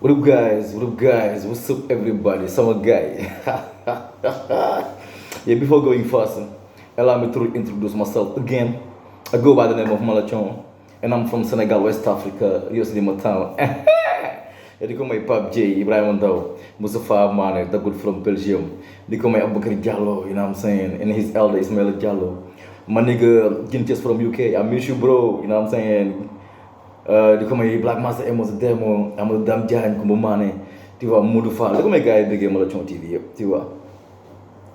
What up, guys? What up, guys? What's up, everybody? Summer guy. Yeah, before going faster, allow me to introduce myself again. I go by the name of Malachon, and I'm from Senegal, West Africa, usually my town. Yeah, they call my Pap J, Ibrahim Ndao, Mustafa Mane, the good from Belgium. They call my Abubakar Jallo, you know what I'm saying? And his elder Ismail Jallo. My nigga Ginches from UK, I miss you, bro, you know what I'm saying? Di ko may Black Master Emos Demo Amadou Dame Diagne Coumba Mané tu vois Modou Fall di ko may gars yi bëggee Malathion TV yëpp tu vois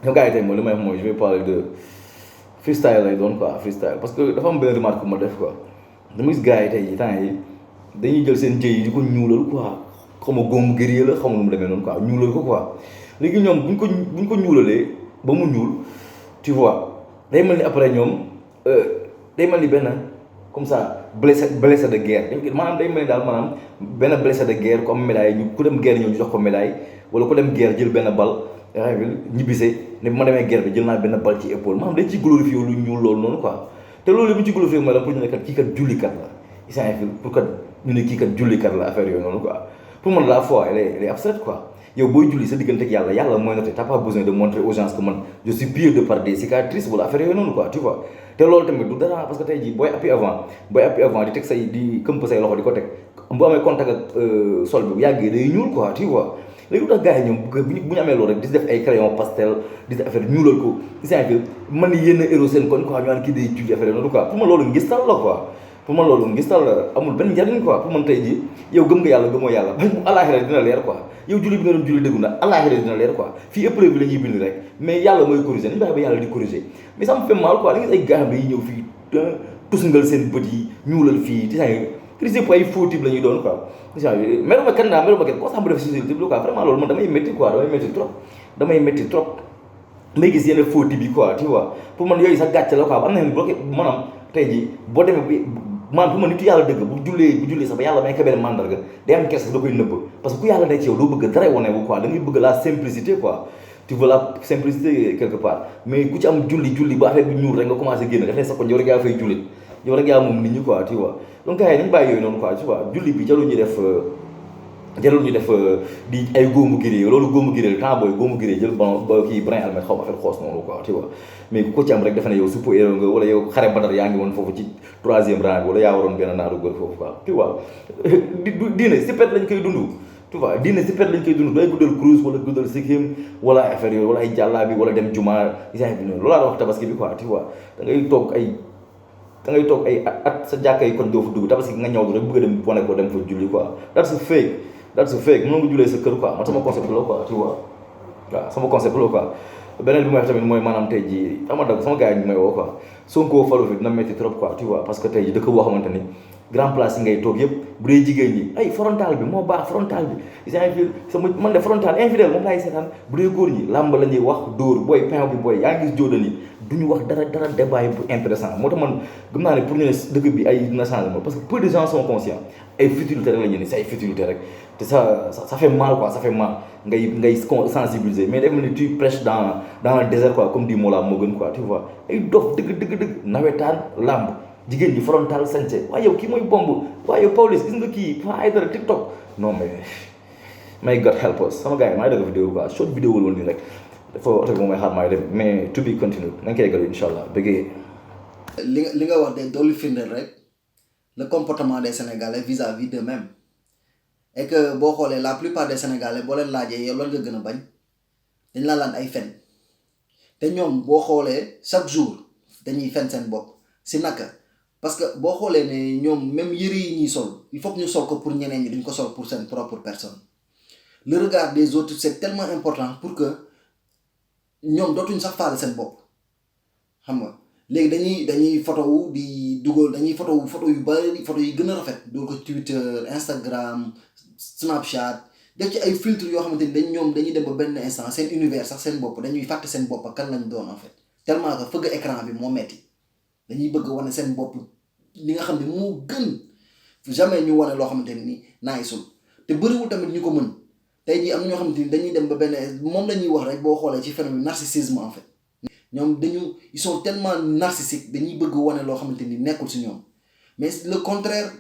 ñoom gars yi tey mooy li may wax mooy je vais parler de freestyle lay doon quoi freestyle parce que dafa am benn remarque ma def quoi dama gis gars yi tey temps yi dañuy jël seen jëy yi di ko ñuulal quoi xaw ma góomu gëree la xaw ma nu mu demee noonu quoi ñuulal ko quoi léegi ñoom buñ ko ñuulalee ba mu ñuul tu vois day mel ni après ñoom day mel ni benn comme ça blessé de guerre maanaam day mel ni daal maanaam benn blessé de guerre ku am médaille ñu ku dem guerre ñëw ñu jox ko médaille wala ku dem guerre jël benn bal ñibbise ne bu ma demee guerre bi jël naa benn bal ci épaule maanaam dañ ci glorifié lu ñuul loolu noonu quoi te loolu bu ñu ci glorifié mooy la pour ñu ne kat kii kat jullikat la isaan pour kat ñu ne kii kat jullikat la affaire yooyu noonu quoi pour man la foi elle est abstraite quoi yow booy julli sa diggante ak yàlla mooy noté t'as pas besoin de montrer aux gens que man je suis pieux de par des cicatrices wala affaire yooyu noonu quoi tu vois te loolu tamit du dara parce que tey jii booy appuyer avant di teg say di këmp say loxo di ko teg bu amee contact ak sol bi bu yàggee day ñuul quoi tu vois léegi lu tax gars yi ñoom bu ñu amee loolu rek di def ay crayon pastel di def affaire ñuulal ko isaan que man ni yenn héros seen koñ quoi ñu naan kii day julli affaire yooyu noonu quoi pour man loolu ngistal la quoi pour man loolu ngistal amul benn njariñ quoi pour man tey jii yow gëm nga yàlla gëmoo yàlla bañ bu alaxira dina leer quoi yow julli bi nga doon julli dëggu na alaxira dina leer quoi fii épreuve bi la ñuy bind rek mais yàlla mooy corriger nañu bàyyi ba yàlla di corriger mais ça me fait mal quoi da nga gis ay gars yi ñëw fii tusngal seen bët yi ñuulal fii ti saa crise pour ay faux type la ñuy doon quoi meruma kenn koo sax mu def société bi quoi vraiment loolu man damay métti quoi damay métti trop may gis yenn faux type yi quoi tu vois pour man yooyu sax gàcce la quoi am na bloqué maanaam tey jii boo demee bi maanaam pour man nitu yàlla dëgg bu jullee sax ba yàlla may ko benn mandarga day am kersa da koy nëbb parce que ku yàlla nekk ci yow doo bëgg dara wane bu quoi da ngay bëgg la simplicité quoi tu veux la simplicité quelque part mais ku ci am julli ba affaire bi ñuul rek nga commencé génn def ne sa ko yow rek yaa fay jullit yow rek yaa moom nit ñi quoi tu vois donc gars yi nañ bàyyi yooyu noonu quoi tu vois julli bi jarul ñu def di ay góomu girée loolu góomu girée temps booy góomu girée jël ba kii brin almet xaw ma affaire xoos noonu quoi tu vois mais ku ko ci am rek defe ne yow super héros nga wala yow xare Badar yaa ngi woon foofu ci 3e rang wala yaa waroon benn naaru góor foofu quoi tu vois diine si pet lañ koy dund tu vois diine si pet lañ koy dund day guddal cruise wala guddal sikkim wala affaire yooyu wala ay jàllaa bi wala dem juma isaan bi noonu loolu laa wax tabaski bi quoi tu vois da ngay toog ay at sa jàkka yi kon doo fa dugg tabaski nga ñëw rek bëgg a dem wane ko dem fa julli quoi that's fake mën nga jullee sa kër quoi man sama concept la quoi tu vois waaw sama concept la quoi beneen bi may wax tamit mooy maanaam tey jii ama dag sama gars yi ñu may woo quoi Sonko falu fi dina métti trop quoi tu vois parce que tey jii dëkk boo xamante ni grand place yi ngay toog yëpp bu dee jigéen ñi ay frontal bi moo baax frontal bi isaan fi sama man de frontal infidèle moom laay seetaan bu dee góor ñi làmb la ñuy wax dóor booy pain bi booy yaa ngi gis jóodan yi duñu wax dara débat yi bu intéressant moo tax man gëm naa ne pour ñu ne dëkk bi ay dina changé parce que peu de gens sont conscients ay futilité rek la ñu ne si ay futilité rek te ça fait mal quoi ça fait mal ngay sensibiliser mais def ni tu prêches dans le désert quoi comme dit Mollah moo gën quoi tu vois ay dof dëgg nawetaan làmb jigéen ñi frontal sañse waaye yow kii mooy bomb waaye yow Pawlish gis nga kii fa ay dara TikTok non mais may God help us sama gars yi maa ngi dëgg vidéo quoi short vidéo woon nii rek dafa oto bi moom may xaar maay dem mais to be continued nañ koy eggal incha allah bëggee. li nga wax de dolli firndeel rek le comportement des Sénégalais vis-à-vis d'eux-mêmes et que boo xoolee la plupart des Sénégalais boo leen laajee yow loolu nga gën a bañ dañ la laan ay fen te ñoom boo xoolee chaque jour dañuy fen seen bopp si naka parce que boo xoolee ne ñoom même yëre yi ñuy sol il faut que ñu sol ko pour ñeneen ñi duñ ko sol pour seen propre personne le regard des autres c'est tellement important pour que ñoom dootuñ sax faale seen bopp xam nga léegi dañuy photo wu di dugal dañuy photo yu bari photo yi gën a rafet dugal ko Twitter Instagram Snapchat def ci ay filtre yoo xamante ni dañuy dem ba benn instant seen univers sax seen bopp dañuy fàtte seen bopp ak kan lañ doon en fait tellement que fëgg écran bi moo metti dañuy bëgg wane seen bopp li nga xam ne moo gën jamais ñu wane loo xamante ni naay sul te bëriwul tamit ñu ko mën tey jii am na ñoo xamante ni dañuy dem ba benn moom la ñuy wax rek boo xoolee ci phénomène narcissisme en fait ñoom ils sont tellement narcissiques dañuy bëgg wane loo xamante ni nekkul si ñoom mais le contraire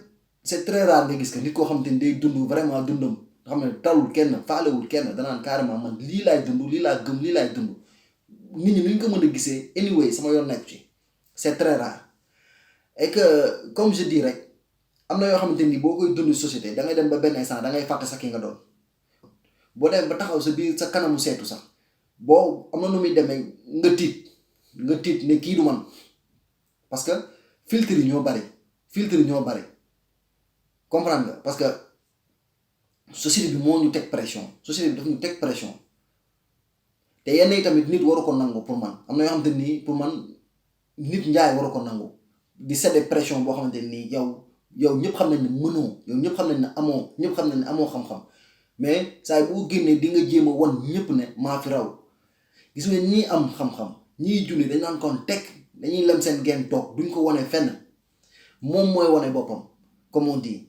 c'est très rare nga gis que nit koo xamante ni day dund vraiment dundam xam ne talul kenn faalewul kenn danaan carrément man lii laay dund lii laa gëm lii laay dund nit ñi nu ñu ko mën a gisee anyway sama yoon nekk ci c'est très rare et que comme je dis rek am na yoo xamante ni boo koy dund société da ngay dem ba benn instant da ngay fàtte sax ki nga doon boo dem ba taxaw sa biir sa kanamu seetu sax boo am na nu muy demee nga tiit ne kii du man parce que filtre yi ñoo bari comprendre nga parce que société bi moo ñu teg pression société bi daf ñu teg pression te yenn yi tamit nit waru ko nangu pour man am na yoo xamante nii pour man nit njaay waru ko nangu di céder pression boo xamante nii yow ñëpp xam nañ ne mënoo yow ñëpp xam nañ ne amoo xam-xam mais saa boo génnee di nga jéem a wan ñëpp ne maa fi raw gis nga ñii am xam-xam ñii junni dañ naan kon teg dañuy lem seen genn toog duñ ko wane fenn moom mooy wane boppam comme on dit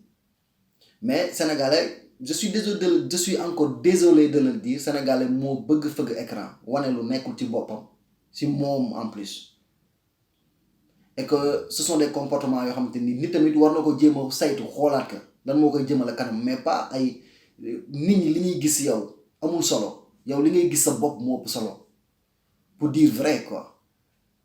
mais sénégalais je suis encore désolé de le dire sénégalais moo bëgg fëgg écran wane lu nekkul ci boppam ci moom en plus et que ce sont des comportements yoo xamante ni nit tamit war na ko jéem a saytu xoolaat ka lan moo koy jëmale kanam mais pas ay nit ñi li ñuy gis yow amul solo yow li ngay gis sa bopp moo ëpp solo pour dire vrai quoi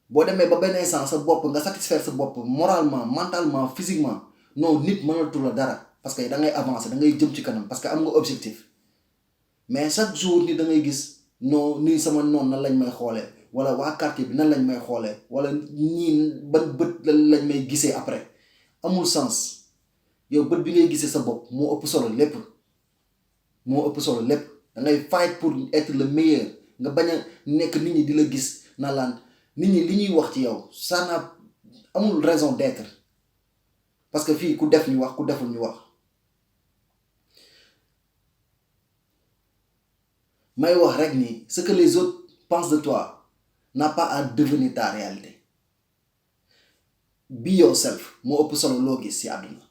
boo demee ba benn instant sa bopp nga satisfaire sa bopp moralement mentalement physiquement non nit mënatu la dara parce que da ngay avancer da ngay jëm ci kanam parce que am nga objectif mais chaque jour ni da ngay gis non nii sama noon nan lañ may xoolee wala waa quartier bi nan lañ may xoolee wala ñii ban bët lañ may gisee après amul sens yow bët bi ngay gisee sa bopp moo ëpp solo lépp da ngay fight pour être le meilleur nga bañ a nekk nit ñi di la gis na laan nit ñi li ñuy wax ci yow ça n'a amul raison d'être parce que fii ku def ñu wax ku deful ñu wax may wax rek ni ce que les autres pensent de toi n'a pas à devenir ta réalité be yourself moo ëpp solo loo gis ci àdduna